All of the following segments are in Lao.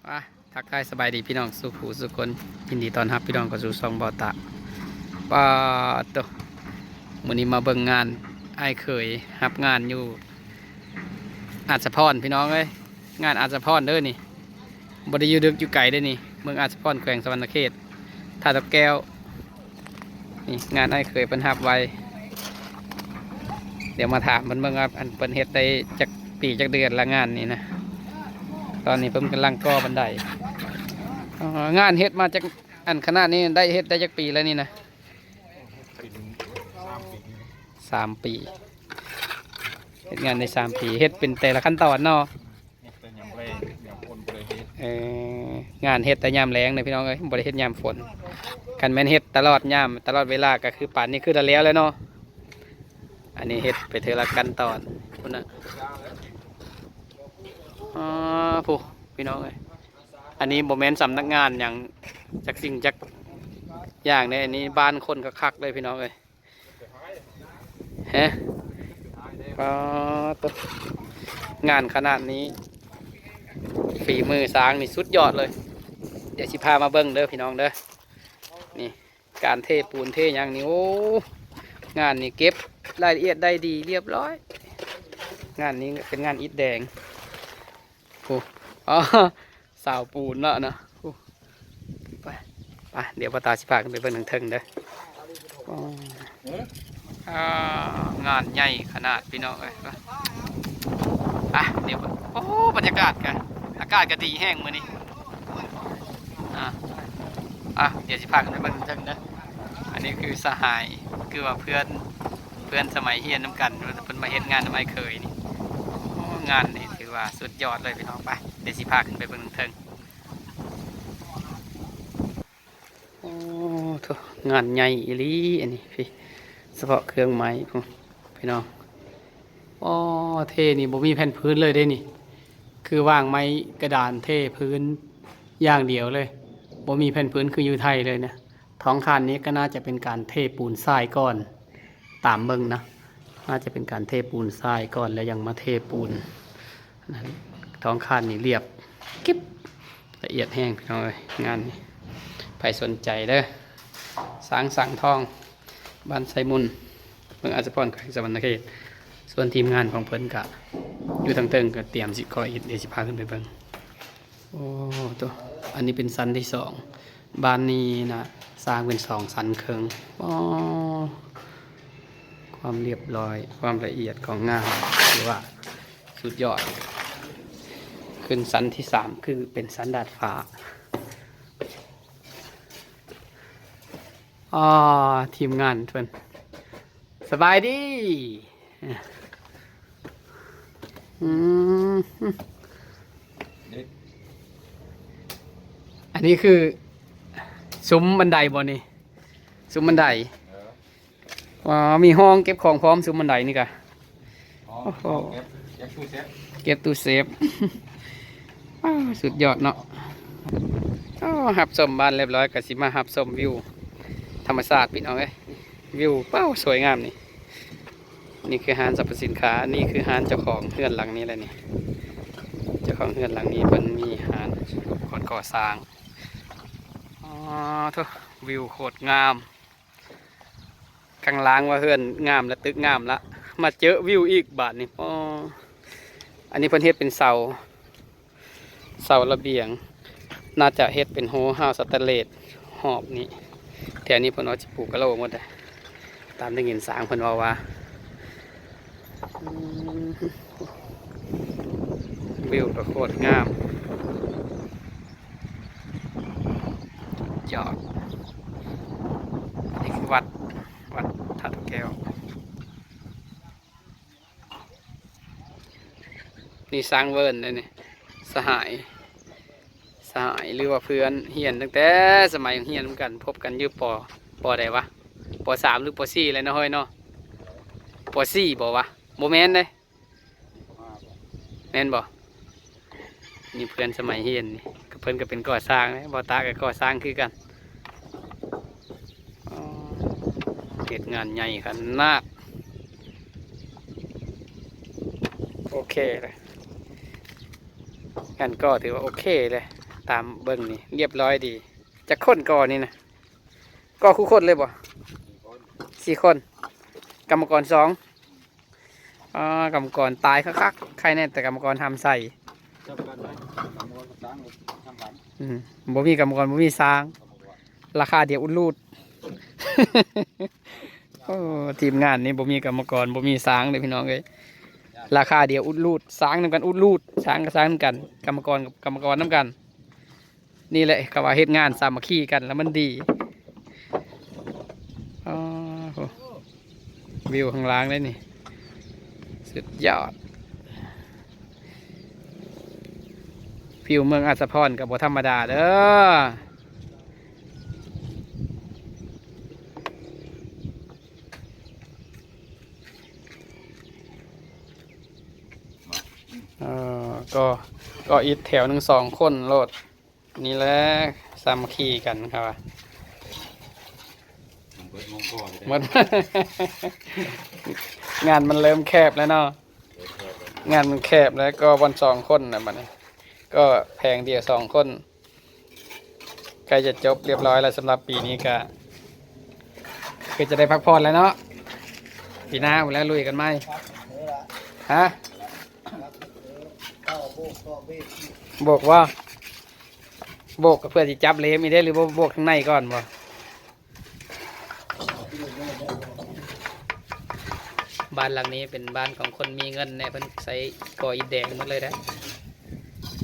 ປະ ທັກທາຍສະບາຍດີພີ່ນ້ອງສູ່ຜູ້ສູ່ຄົນ, ຍິນດີຕ້ອນຮັບພີ່ນ້ອງເຂົ້າສູ່ຊ່ອງເບົາຕາ. ປາໂຕ ມື້ນີ້ມາເບິ່ງງານອ້າຍເຂີຍຮັບງານຢູ່ອາດສະພອນ ພີ່ນ້ອງເອີຍ. ງານອາດສະພອນເດີນີ້, ບໍ່ໄດ້ຢູ່ເດິກຢູ່ໄກເດີນີ້, ເມືອງອາດສະພອນ ແຂວງສະຫວັນນະເຂດ ທ່າດອກແກ້ວ. ນີ້ງານອ້າຍເຂີຍເພິ່ນຮັບໄວ້. ດຽວມາຖາມເພິ່ນເບິ່ງວ່າ ອັນ ເພິ່ນເຮັດໄດ້ຈັກປີຈັກເດືອນລະ ງານນີ້ນະ. ຕອນນີ້ເພິ່ນກຳລັງກໍ່ບັນໄດ. ອໍ ງານເຮັດມາຈັກ ອັນ ຂະໜາດນີ້ໄດ້ ເຮັດໄດ້ຈັກປີແລ້ວນີ້ນະ? ເປັນສາມປີ ສາມປີ. ເຮັດງານໄດ້ສາມປີ ເຮັດເປັນແຕ່ລະຂັ້ນຕອນເນາະ. ເຮັດແຕ່ຍາມແລ້ງ ຍາມຝົນບໍ່ໄດ້ເຮັດ. ເອີ ງານເຮັດແຕ່ຍາມແລ້ງເດີພີ່ນ້ອງເອີຍ, ບໍ່ໄດ້ເຮັດຍາມຝົນ. ຄັນແມ່ນເຮັດຕະຫຼອດຍາມ ຕະຫຼອດເວລາ ກໍຄືປານນີ້ຄືລະແລ້ວແລ້ວເນາະ. ອັນນີ້ເຮັດໄປເທື່ອລະຂັ້ນຕອນພຸ້ນນະ. ອໍ ຜູ້ ພີ່ນ້ອງເອີຍ, ອັນນີ້ບໍ່ແມ່ນສຳນັກງານຫຍັງຈັກສິ່ງຈັກຢ່າງເດ້, ອັນນີ້ບ້ານຄົນຄັກໆເລີຍພີ່ນ້ອງເອີຍ. ຮະ ປາໂຕ ງານຂະໜາດນີ້ ຝີມືຊ່າງນີ້ສຸດຍອດເລີຍ. ດຽວຊິພາມາເບິ່ງເດີພີ່ນ້ອງເດີ. ນີ້ການເທປູນເທຫຍັງນີ້ ໂອ້ ງານນີ້ເກັບລາຍລະອຽດໄດ້ດີລຽບລ້ອຍ. ງານນີ້ເປັນງານອິດແດງ. ໂອ້ ອໍ ສາວປູນເນາະເນາະ. ໂອ້ ໄປ ໄປ ດຽວພໍ່ຕາຊິພາຂຶ້ນໄປເບິ່ງທາງເທິງເດີ. ອໍ ອ່າ ງານໃຫຍ່ຂະໜາດພີ່ນ້ອງເອີຍ. ໄປ ອ່ະ ດຽວ ໂອ້ ບັນຍາກາດກະ ອາກາດກະດີແຮງມື້ນີ້. ອ່າ ອ່ະ ດຽວຊິພາຂຶ້ນໄປເບິ່ງທາງເທິງເດີ. ອັນນີ້ຄືສະຫາຍ ຄືວ່າເພື່ອນ ເພື່ອນສະໄໝຮຽນນຳກັນ ເພິ່ນມາເຮັດງານນຳອ້າຍເຂີຍນີ້. ໂອ້ ງານນີ້ຖືວ່າສຸດຍອດເລີຍພີ່ນ້ອງ. ໄປ ດຽວຊິພາຂຶ້ນໄປເບິ່ງເທິງ. ໂອ້ໂທ້ ງານໃຫຍ່ອີ່ຫຼີອັນນີ້ພີ່, ສະເພາະເຄື່ອງໄມ້ພຸ້ນພີ່ນ້ອງ. ອໍ ເທນີ້ບໍ່ມີແຜ່ນພື້ນເລີຍເດ້ນີ້, ຄືວາງໄມ້ກະດານເທພື້ນຢ່າງດຽວເລີຍ, ບໍ່ມີແຜ່ນພື້ນຄືຢູ່ໄທເລີຍນະ. ທ້ອງຄານນີ້ກໍໜ້າຈະເປັນການເທປູນຊາຍກ່ອນ ຕາມເບິ່ງນະ, ໜ້າຈະເປັນການເທປູນຊາຍກ່ອນ ແລ້ວຍັງມາເທປູນ. ທ້ອງຄານນີ້ລຽບກິບ, ລະອຽດແຮງພີ່ນ້ອງເອີຍ. ງານນີ້ໃຜສົນໃຈເດີ, ຊ່າງສັງທອງ ບ້ານໄຊມຸນ ເມືອງອາດສະພອນ ແຂວງສະຫວັນນະເຂດ. ສ່ວນທີມງານຂອງເພິ່ນກະຢູ່ທາງເທິງ ກະຕຽມຊິກໍ່ອິດ, ດຽວຊິພາຂຶ້ນໄປເບິ່ງ. ໂອ້ໂຕ ອັນນີ້ເປັນຊັ້ນທີສອງ. ບ້ານນີ້ນະ ສ້າງເປັນສອງຊັ້ນເຄິ່ງ. ອໍ ຄວາມລຽບລ້ອຍ ຄວາມລະອຽດຂອງງານ ຖືວ່າສຸດຍອດ. ຂຶ້ນຊັ້ນທີສາມ ຄືເປັນຊັ້ນດາດຟ້າ. ອໍ ທີມງານເພິ່ນ ສະບາຍດີ. ອືມ ອັນນີ້ຄືຊຸມບັນໄດບໍ່ນີ້? ຊຸມບັນໄດ. ເອີ ວ້າວ ມີຫ້ອງເກັບຂອງພ້ອມ ຊຸມບັນໄດນີ້ກະ. ໂອ້ໂຫ ເກັບ ເກັບຕູ້ເຊຟ ເກັບຕູ້ເຊຟ. ວ້າວ ສຸດຍອດເນາະ. ໂອ້ ຮັບຊົມບ້ານລຽບລ້ອຍ ກະຊິມາຮັບຊົມວິວທຳມະຊາດ ພີ່ນ້ອງເອີຍ. ວິວ ວ້າວ ສວຍງາມນີ້. ນີ້ຄືຮ້ານສັບພະສິນຄ້າ, ນີ້ຄືຮ້ານເຈົ້າຂອງເຮືອນຫຼັງນີ້ແຫຼະນີ້. ເຈົ້າຂອງເຮືອນຫຼັງນີ້ເພິ່ນມີຮ້ານ ຄົນກໍ່ສ້າງ. ອໍໂທ້ ວິວໂຄດງາມ. ຂ້າງລ່າງວ່າເຮືອນງາມລະ ຕຶກງາມລະ ມາເຈີວິວອີກບາດນີ້. ອໍ ອັນນີ້ເພິ່ນເຮັດເປັນເສົາ ເສົາລະບຽງ, ໜ້າຈະເຮັດເປັນໂຮເຮົາສະແຕນເລດຮອບນີ້. ແຖວນີ້ເພິ່ນວ່າຊິປູກກະໂລໝົດເດ້ ຕາມໄດ້ຍິນຊ່າງເພິ່ນເວົ້າວ່າ. ອືມ ວິວກະໂຄດງາມ. ຍອດ. ນີ້ຄືວັດ ວັດທາດແກ້ວ. ນີ້ຊ່າງເວີນເດ້ນີ້ ສະຫາຍ ສະຫາຍ ຫຼືວ່າເພື່ອນຮຽນຕັ້ງແຕ່ສະໄໝຮຽນນຳກັນ, ພົບກັນຢູ່ ປໍ ປໍໃດວະ ປໍສາມ ຫຼື ປໍສີ່ ແຫຼະເນາະເຮີ້ຍເນາະ. ປໍສີ່ ບໍ່ວະ? ບໍ່ແມ່ນເດ້. ແມ່ນບໍ່? ນີ້ເພື່ອນສະໄໝຮຽນນີ້ ເພິ່ນກໍເປັນກໍ່ສ້າງເດ້, ບ່າວຕາກໍກໍ່ສ້າງຄືກັນ. ອໍ ເຮັດງານໃຫຍ່ຂະໜາດ. ໂອເຄເລີຍ, ງານກໍ່ຖືວ່າໂອເຄເລີຍ. ຕາມເບິ່ງນີ້ ລຽບລ້ອຍດີ. ຈັກຄົນກໍ່ນີ້ນະ? ກໍ່ຄູ່ຄົນເລີຍບໍ່? ສີ່ຄົນ ກຳມະກອນສອງ. ອໍ ກຳມະກອນຕາຍຄັກໆ. ໃຄແນ່ແຕ່ກຳມະກອນຫ້າມໃສ່. ອືມ ບໍ່ມີກຳມະກອນ ບໍ່ມີຊ່າງ. ລາຄາດຽວອຸດລູດ. ໂອ້ ທີມງານນີ້ບໍ່ມີກຳມະກອນ ບໍ່ມີຊ່າງເດ້ພີ່ນ້ອງເອີຍ. ລາຄາດຽວອຸດລູດ ຊ່າງນຳກັນອຸດລູດ ຊ່າງກໍຊ່າງນຳກັນ ກຳມະກອນກັບກຳມະກອນນຳກັນ. ນີ້ແຫຼະ ເຂົາວ່າເຮັດງານສາມັກຄີກັນແລ້ວມັນດີ. ອໍ ໂຫ ວິວຂ້າງລ່າງເດ້ນີ້ ສຸດຍອດ. ວິວເມືອງອາດສະພອນກໍບໍ່ທຳມະດາເດີ. ເອີ ກໍ ກໍອິດແຖວໜຶ່ງສອງຄົນໂລດ. ນີ້ແຫຼະ ສາມັກຄີກັນເຂົາວ່າ. ມັນເບິດໂມງພໍແລ້ວເດ້ ໝົດ ງານມັນເລີ່ມແຄບແລ້ວເນາະ. ເລີ່ມແຄບແລ້ວ ງານມັນແຄບແລ້ວ ກໍບ່ອນສອງຄົນນະບັດນີ້ ກໍແຜງດຽວສອງຄົນ. ໃກ້ຈະຈົບລຽບລ້ອຍແລ້ວ ສຳລັບປີນີ້ກະຄືຈະໄດ້ພັກຜ່ອນແລ້ວເນາະ. ປີໜ້າພຸ້ນແຫຼະລຸຍກັນໃໝ່. ຮະ? ໂບກບໍ່? ໂບກກໍເພື່ອຊິຈັບເລມອີກເດ້ ຫຼືບໍ່ໂບກທາງໃນກ່ອນບໍ່? ບ້ານຫຼັງນີ້ເປັນບ້ານຂອງຄົນມີເງິນແດ່ ເພິ່ນໃຊ້ກໍ່ອິດແດງໝົດເລີຍເດ້.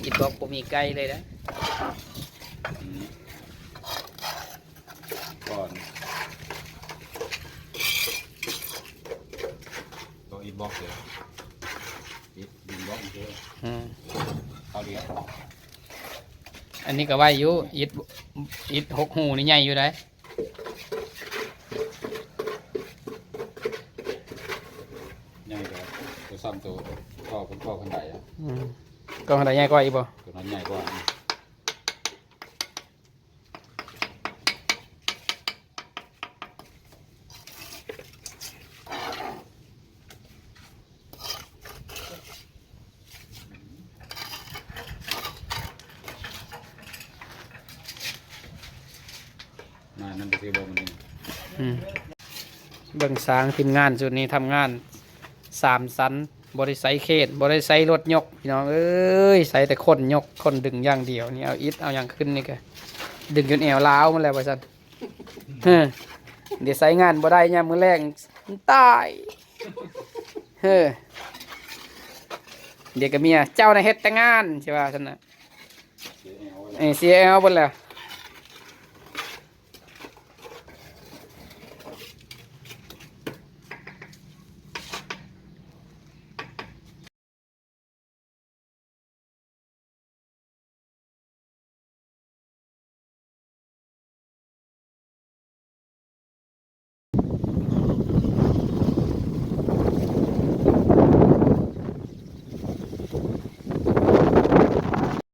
ອິດບລັອກບໍ່ມີໃກ້ເລີຍເດ້. ອືມ ກ່ອນ ກໍອິດບລັອກເດີ ອິດດິນບລັອກເດີ. ອືມ ເອົາດຽວ ອັນນີ້ກໍໄວຢູ່ ອິດ ອິດຫົກຮູນີ້ໃຫຍ່ຢູ່ໃດ. ໃຫຍ່ກວ່າ ກໍຊ້ຳໂຕ ກໍເປັນກໍຄັນໄດອະ. ອືມ ກໍຄັນໄດໃຫຍ່ກວ່າອີກບໍ່? ຕົວນັ້ນໃຫຍ່ກວ່າ. ງານນັ້ນໄປຊື້ບໍ່ມື້ນີ້. ອືມ ເບິ່ງຊ່າງທີມງານຊຸດນີ້ທຳງານສາມຊັ້ນ ບໍ່ໄດ້ໃຊ້ເຄນ ບໍ່ໄດ້ໃຊ້ລົດຍົກ ພີ່ນ້ອງເອີຍ ໃຊ້ແຕ່ຄົນຍົກ ຄົນດຶງຢ່າງດຽວ. ນີ້ເອົາອິດເອົາຫຍັງຂຶ້ນນີ້ກະດຶງຈົນແອວລາວໝົດແລ້ວວ່າຊັ້ນ. ເຮີ ດຽວໃຊ້ງານບໍ່ໄດ້ຍາມມື້ແລງ ມັນຕາຍ. ເຮີ ດຽວກໍເມຍ ເຈົ້ານະເຮັດແຕ່ງານ ຊິວ່າຊັ້ນນະ. ເອີ ເສຍແອວເບິດແລ້ວ.